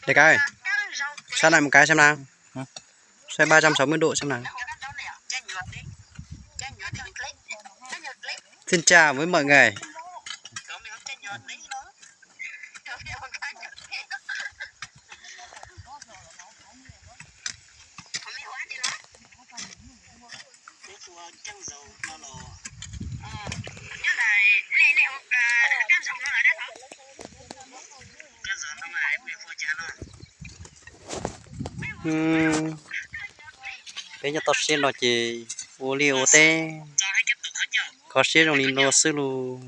Dej kab, saib na mus kab saib na. Saib ba trăm sáu mươi độ xem nào. Xin chào với mọi người. Peb nyob toj siab no ces ua liaj ua teb, kho siab zoo li no xwb lauj.